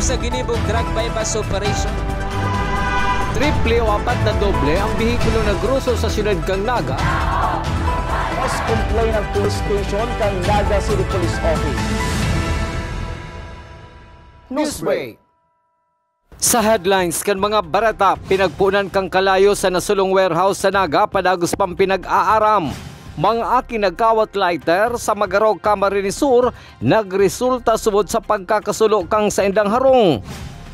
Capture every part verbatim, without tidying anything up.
Sa ginibong drug buy-bust operation. Triple o apat na doble ang behikulo na groso sa siyudad kan Naga. Mas complain ang police station kan Naga City Police Office. Newsbreak. Sa headlines kan mga bareta, pinagpunan kan kalayo sa nasulong warehouse sa Naga, padagos pang pinag-aaram. Mga aki nagkawat lighter sa Magarao, Camarines Sur, nagresulta subod sa pagkakasulo kan saindang harong.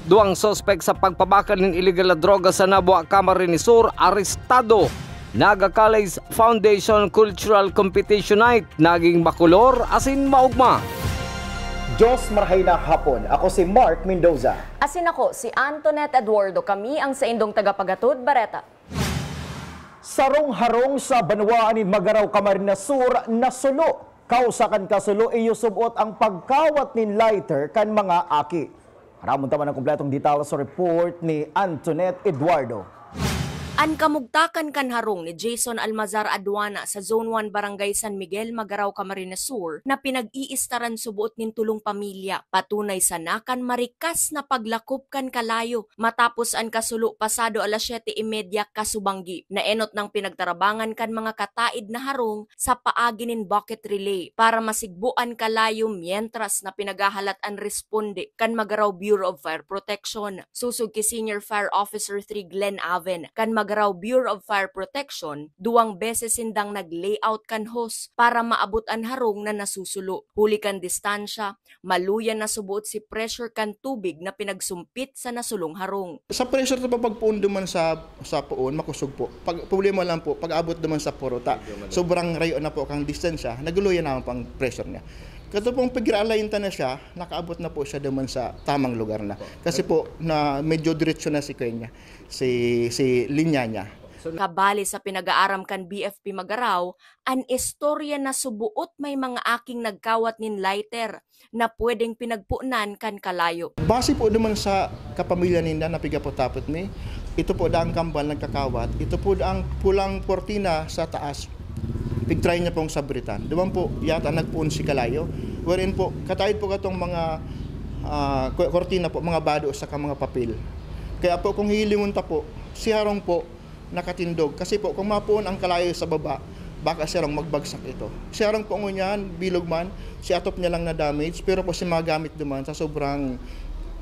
Duwang suspek sa pagpabakal nin iligal na droga sa Nabua, Camarines Sur, arestado. Naga College Foundation Cultural Competition Night, naging makulor asin maogma. Diyos, marahay na hapon. Ako si Mark Mendoza. Asin ako, si Antoinette Eduardo. Kami ang saindong tagapagatod, Bareta. Sarong harong sa banwaan nin Magarao, Camarines Sur, nasulo. Kausa kan kasulo, iyo sub-ot ang pagkawat nin lighter kan mga aki. Aramon ta man ang kompletong detalye sa report ni Antoinette Eduardo. An kamugtakan kan harong ni Jason Almazar Aduana sa Zone one, Barangay San Miguel, Magarao, Camarines Sur, na pinag-iistaran suboot nin tulong pamilya, patunay sana kan marikas na paglakop kan kalayo matapos an kasulo pasado alas siyete y media kasubanggi. Naenot nang pinagtarabangan kan mga kataid na harong sa paagi nin bucket relay para masigbo an kalayo, mientras na pinaghahalat an responde kan Magarao Bureau of Fire Protection. Susog ki Senior Fire Officer three Glenn Aven kan Magarao Bureau of Fire Protection, duwang beses sindang nag-layout kan hose para maabot an harong na nasusulo. Huli kan distansya, maluya na suboot si pressure kan tubig na pinagsumpit sa nasulong harong. Sa pressure ta pagpoon duman sa, sa poon, makosog po. Pag, problema lang po, pag-abot duman sa puruta, sobrang rayo na po kang distansya, naguluya naman pang pressure niya. Kato pong pag-realign ta na siya, nakaabot na po siya duman sa tamang lugar na. Kasi po, na medyo diretso na si kuya niya, si, si linya niya. Kabali sa pinag-aaram kan B F P Magarao, an istorya na suboot may mga aking nagkawat nin lighter na pwedeng pinagpunan kan kalayo. Base po naman sa kapamilya ninda na pigapot-tapot mi, ito po daang kambal nagkakawat, ito po daang pulang kurtina sa taas, pigtry niya pong sabritan. Duman po yata nagpuon si kalayo, wherein po, kataid po katong mga, ah, ku-, kurtina po, mga bado saka mga papel. Kaya po, kung hihilingon ta po, si harong po, nakatindog. Kasi po, kung mapuon ang kalayo sa baba, baka sirang magbagsak ito. Sirang po ngunyan, bilog man, si atop niya lang na damage, pero po si mga gamit duman, sa sobrang,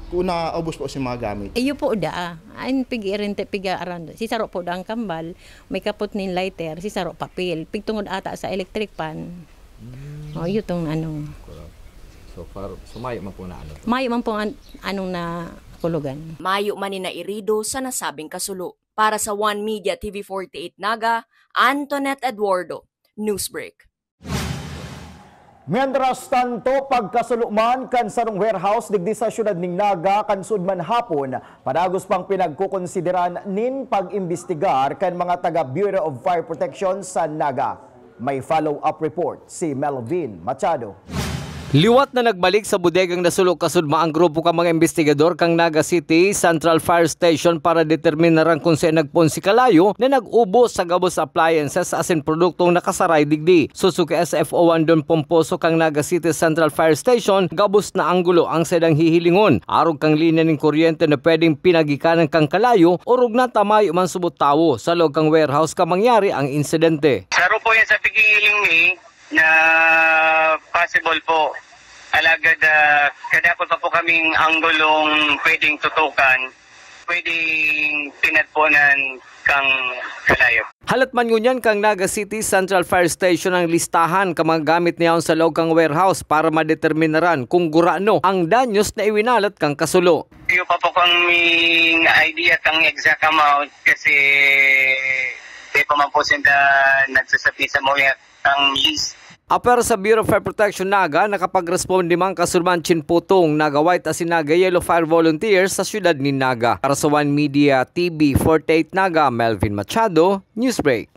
kung naubos po si mga gamit. Iyo po da, an pig-irente, piga-aran, si saro po da ang kambal, may kapot nin lighter, si saro papel, pigtungod ata sa electric fan. Hmm. O, iyo tong ano. Correct. So far, so mayo man po na ano to? Mayo man po an-, anong na kulugan. Mayo man ni nairido sa nasabing kasulo. Para sa One Media T V forty-eight Naga, Antoinette Eduardo, Newsbreak. Mientras tanto, pagkasulo man kan sarong warehouse digdi sa siyudad nin Naga kan sud man hapon, padagos pang pinagkokonsideran nin pag-imbestigar kan mga taga Bureau of Fire Protection sa Naga. May follow-up report si Melvin Machado. Liwat na nagbalik sa bodegang nasulo kasudma ang grupo kan mga imbestigador kan Naga City Central Fire Station para determinaran kung saen nagpoon si kalayo na nag-ubos sa gabos sa appliances asin produktong nakasaray digdi. Susuki S F O Andon Pomposo kan Naga City Central Fire Station, gabos na anggulo ang saindang hihilingon, arog kan linya nin kuryente na pwedeng pinagikanan kan kalayo, orog na ta mayo man subot tawo sa loob kan warehouse kan mangyari ang insidente. Saro po yan sa paghihiling mi na possible po. Alagad, ah, kadakul pa po kaming anggulong pwedeng tutukan, pwedeng pinagpunan kang kalayo. Halat man ngunyan kan Naga City Central Fire Station ang listahan kan mga gamit niyaon sa loob kan warehouse para madeterminaran kung gurano ang danyos na iwinalat kan kasulo. Iyo pa po kaming idea kang exact amount kasi di pa man po sila nagsasabit sa mga ang list. Apwera sa Bureau of Fire Protection Naga, nakapagresponde man kasurman Chin Putong, Naga White asin Naga Yellow Fire Volunteers sa siyudad nin Naga. Para sa One Media T V forty-eight Naga, Melvin Machado, Newsbreak.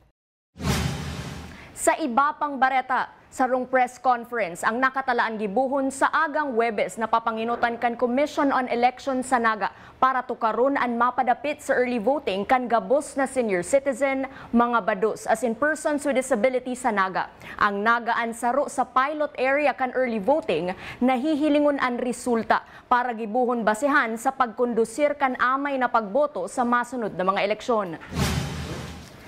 Sa iba pang bareta, Sarong press conference ang nakatalaan gibohon sa agang Huwebes na papangenotan kan Commission on Election sa Naga para tukaron an mapadapit sa early voting kan gabos na senior citizen, mga bados asin persons with disability sa Naga. Ang Naga an saro sa pilot area kan early voting na hihilingon an resulta para gibohon basehan sa pagkondusir kan amay na pagboto sa masunod na mga eleksyon.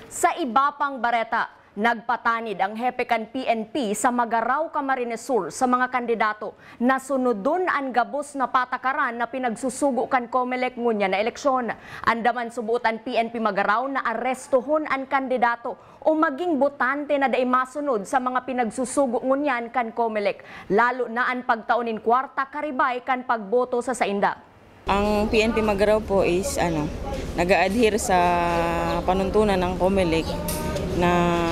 Sa iba pang bareta, nagpatanid ang hepe kan P N P sa Magarao, Camarines Sur sa mga kandidato na sunodon an gabos na patakaran na pinagsusugo kan Comelec ngunyan na eleksyon. Andaman suboot an P N P Magarao na arestohon an kandidato o magin botante na dai masunod sa mga pinagsusugo ngunyan kan Comelec, lalo na an pagtao nin kwarta karibay kan pagboto sa sainda. Ang P N P Magarao po is, ano, nag-a-adhere sa panuntunan ng Comelec na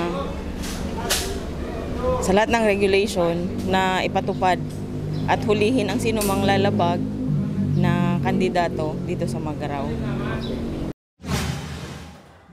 sa lahat ng regulation na ipatupad at hulihin ang sinumang lalabag na kandidato dito sa Magarao.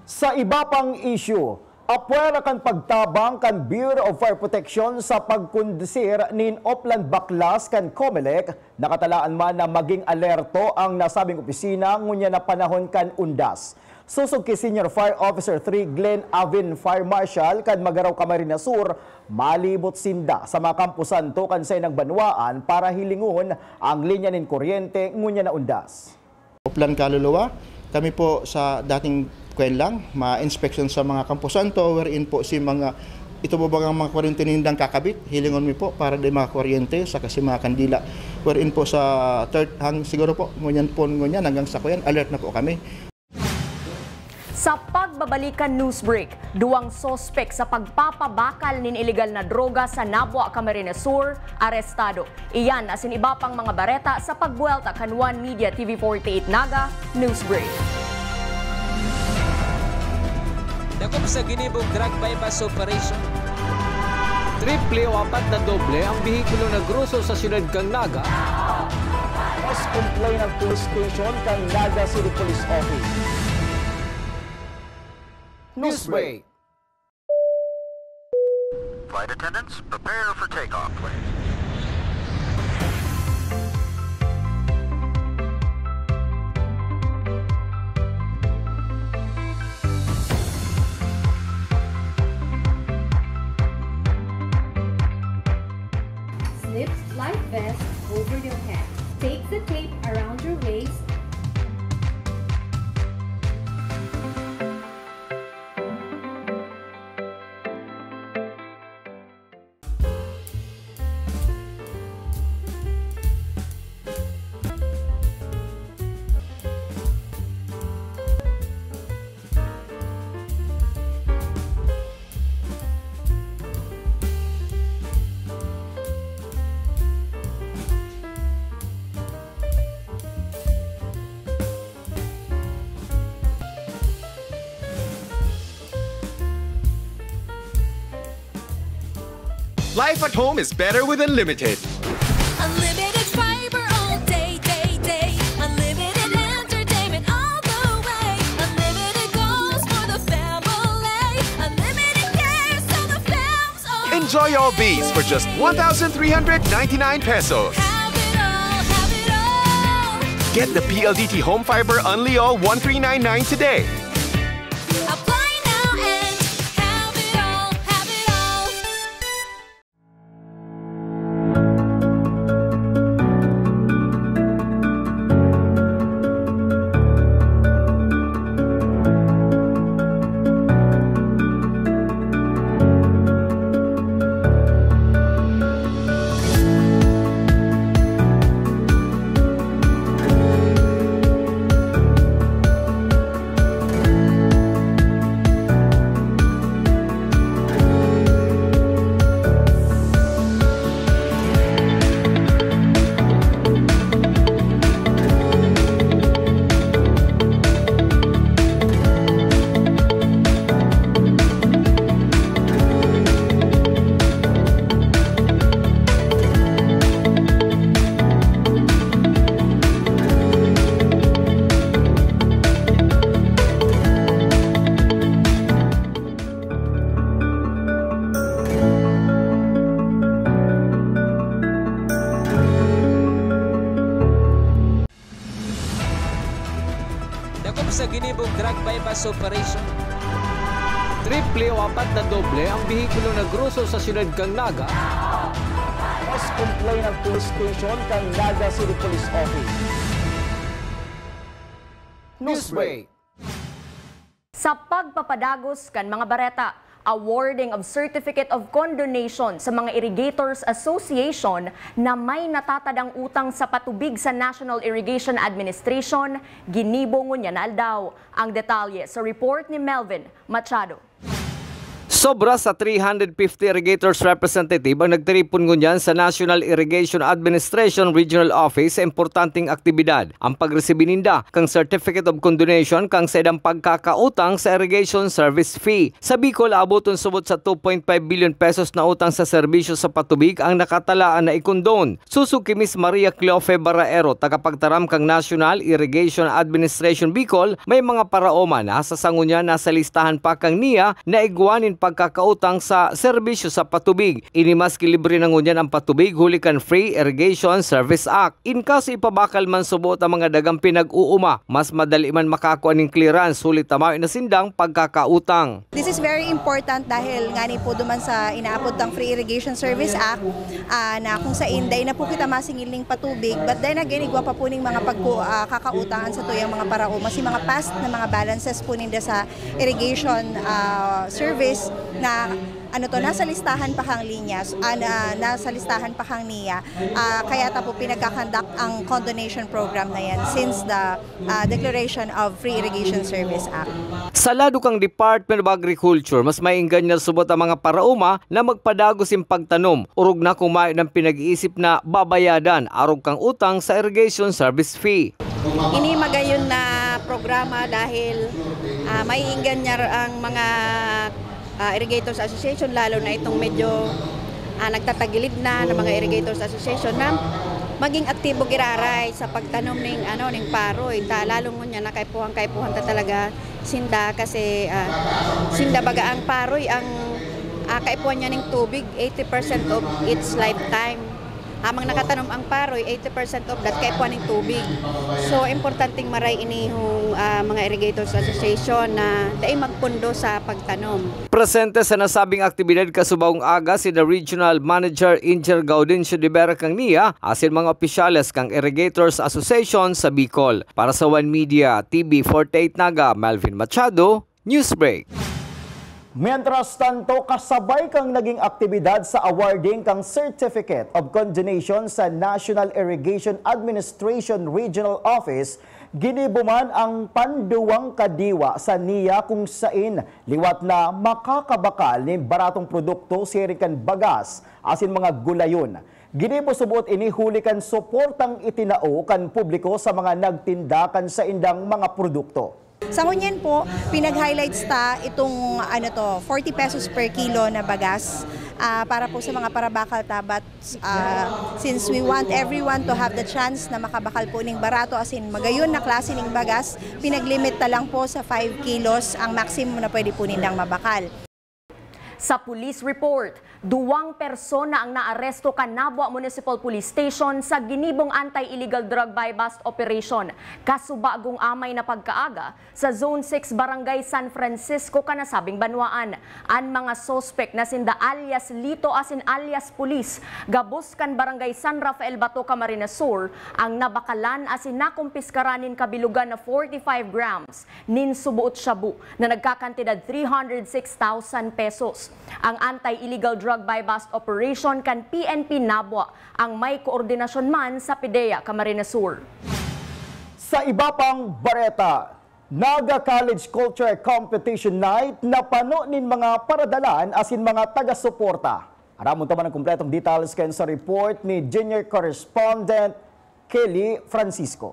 Sa iba pang isyu, apwera kan pagtabang kan Bureau of Fire Protection sa pagkondusir nin oplan baklas kan Comelec, nakatalaan man na maging alerto ang nasabing opisina ngunyan na panahon kan undas. Sosog ki Senior Fire Officer three Glenn Avin, Fire Marshal kan Magarao, Camarines Sur, malibot sinda sa mga kamposanto kan saindang banwaan para hilingon ang linya nin kuryente ngunyan na undas. Oplan kaluluwa, kami po sa dating kwen lang, ma-inspection sa mga kamposanto, wherein po si mga, ito po bagang mga kuryente nindang kakabit, hilingon mi po para di mga kuryente, saka si mga kandila. Wherein po sa third, hang, siguro po, ngunyan po, ngunyan, hanggang sa kuyan, alert na po kami. Sa pagbabalik kan news break, duwang suspek sa pagpapabakal nin ilegal na droga sa Nabua, Camarines Sur, arestado. Iyan asin iba pang mga bareta sa pagbuwelta kan One Media T V forty-eight Naga News Break. Dakop sa ginibong drug buy-bust operation. Triple o apat na doble ang behikulo na groso sa siyudad kan Naga. Mas complain ang police station kan Naga City Police Office. Newsbreak. Flight attendants, prepare for takeoff, please. Slip life vest over your head. Take the tape around your waist. Life at home is better with Unlimited. Unlimited fiber all day, day, day. Unlimited entertainment all the way. Unlimited goals for the family. Unlimited care so the fam's all. Enjoy all these for just one thousand three hundred ninety-nine pesos. Have it all, have it all. Get the P L D T Home Fiber Unli All one three nine nine today. Apply now and have it all, have it all. Sa ginibong drug buy-bust operation, triple o apat na doble ang behikulo na groso sa siyudad kan Naga. Mas complain ang police station kan Naga City Police Office. Newsbreak. Sa pagpapadagos kan mga bareta, awarding of Certificate of Condonation sa mga Irrigators Association na may natatadang utang sa patubig sa National Irrigation Administration, ginibo ngunyan na aldaw. Ang detalye sa report ni Melvin Machado. Sobra sa three hundred fifty irrigators representative ang nagtiripon ngunyan sa National Irrigation Administration Regional Office sa importanteng aktibidad, ang pagresibi ninda kan Certificate of Condonation kan saindang pagkakautang sa irrigation service fee. Sa Bicol, aaboton subot sa two point five billion pesos na utang sa serbisyo sa patubig ang nakatalaan na i-condone. Susuki Miss Maria Cleofe Barraero, tagapagtaram kan National Irrigation Administration Bicol, may mga paraoma na sa sangunyan nasa listahan pa kan NIA na igwa nin pagkakautang sa serbisyo sa patubig. Ini maski libre na ngunyan ang patubig huli kan free Irrigation Service Act. In kaso ipabakal man subot ang mga dagang pinag-uuma, mas madali man makakua nin clearance huli ta mayo na sindang pagkakautang. This is very important dahil ngani po duman sa inaapod tang Free Irrigation Service Act, ah, na kung sain dai na po kita masingil ning patubig, but then again, igwa pa po ning mga pagku-, ah, kakautangan sa tuyang mga paraoma, si mga past na mga balances po ninda sa irrigation, ah, service na ano to, nasa listahan pa kang linya, ah, na, nasa listahan pa kang NIA, ah, kaya ta po pinagkakandak ang condonation program na yan since the ah, declaration of Free Irrigation Service Act. Sa lado kan Department of Agriculture, mas mainggan niya subot ang mga paraoma na magpadagos in pagtanom, orog na kung mayo nang pinag-iisip na babayadan arog kan utang sa irrigation service fee. Ini magayon na programa dahil, ah, maiinggan niya ang mga ah, Irrigators Association, lalo na itong medyo, ah, nagtatagilid na ng mga Irrigators Association na maging aktibo giraray sa pagtanom ning, ano, ning paroy. Ta, lalo ngunyan na kaipuhan-kaipuhan ta talaga sinda kasi, ah, sinda baga ang paroy, ang, ah, kaipuhan niya ning tubig, eighty percent of its lifetime. Amang nakatanom ang paroy, eighty percent of that kaipuhan ning tubig. So, importanteng maray ini hong, ah, mga Irrigators Association na dai magpundo sa pagtanom. Presente sa nasabing aktibidad kasubahong aga si the Regional Manager Engineer Gaudencio de Vera kan NIA asin mga opisyales kan Irrigators Association sa Bicol. Para sa One Media, T V forty-eight Naga, Melvin Machado, Newsbreak. Mientras tanto, kasabay kan naging aktibidad sa awarding kan Certificate of Condonation sa National Irrigation Administration Regional Office, ginibo man ang panduwang kadiwa sa NIA kung sain liwat na makakabakal nin baratong produkto siring kan bagas asin mga gulayon. Ginibo subot ini huli kan suportang itinao kan publiko sa mga nagtinda kan saindang mga produkto. Sa ngunyan po, pinag-highlights ta itong, ano to, forty pesos per kilo na bagas, ah, para po sa mga parabakal ta. But, ah, since we want everyone to have the chance na makabakal po ning barato asin magayon na klase ning bagas, pinag-limit ta lang po sa five kilos ang maximum na pwede po nindang mabakal. Sa police report, duwang persona ang naaresto kan Nabua Municipal Police Station sa ginibong anti-illegal drug buy-bust operation, kasubagong amay na pagkaaga, sa Zone six, Barangay San Francisco, kan nasabing banwaan. An mga suspek na sinda alias Lito asin alias Pulis, gabos kan Barangay San Rafael Bato, Camarines Sur, ang nabakalan asin nakumpiskaran nin kabilugan na forty-five grams nin suboot shabu na nagkakantidad three hundred six thousand pesos. Ang anti-illegal drug buy-bust operation kan P N P Nabua ang may koordinasyon man sa PDEA Camarines Sur. Sa iba pang bareta, Naga College Culture Competition Night napano nin mga paradalan asin mga taga-suporta. Aramon ta man ang kompletong details kan sa report ni junior correspondent Kelly Francisco.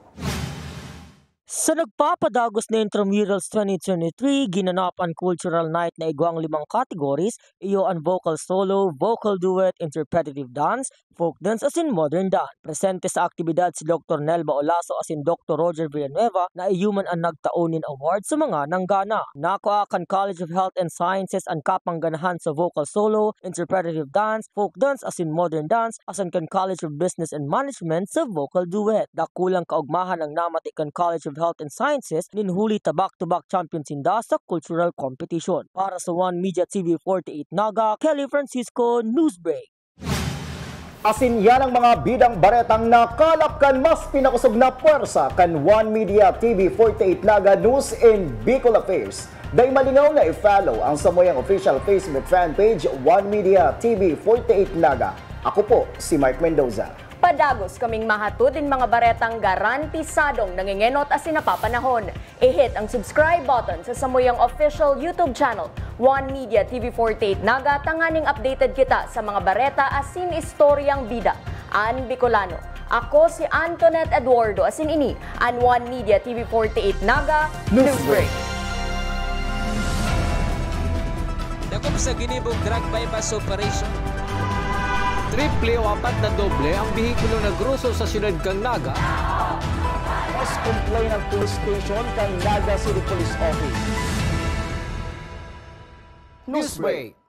Sa nagpapadagos na Intramurals twenty twenty-three, ginanap an cultural night na igwang limang categories, iyo an vocal solo, vocal duet, interpretative dance, folk dance asin modern dance. Presente sa aktibidad si Doktor Nelva Olaso asin Doktor Roger Villanueva na iyo man an nagtao nin award sa mga nanggana. Nakua kan College of Health and Sciences an kapangganahan sa vocal solo, interpretative dance, folk dance asin modern dance, asin kan College of Business and Management sa vocal duet. Dakulang kaogmahan ang namati kan College of Health and Sciences, nin huli ta back-to-back champion sinda sa cultural competition. Para sa One Media T V forty-eight Naga, Kelly Francisco, Newsbreak. Asin yan ang mga bidang baretang nakalap kan mas pinakosog na pwersa kan One Media T V forty-eight Naga News in Bicol Affairs. Dai malingaw na i-follow ang samuyang official Facebook fan page, One Media T V forty-eight Naga. Ako po si Mark Mendoza. Padagos kaming mahatod nin mga baretang garantisadong nangengenot asin napapanahon. I-hit ang subscribe button sa samuyang official YouTube channel, One Media T V forty-eight Naga, tanganing updated kita sa mga bareta asin istoryang bida an Bicolano. Ako si Antoinette Eduardo, asin ini an One Media T V forty-eight Naga Newsbreak. Dakop sa ginibong drug buy-bust operation. Triple o apat na doble ang behikulo na groso sa siyudad kan Naga. Mas complain ang police station kan Naga City Police Office. Newsbreak.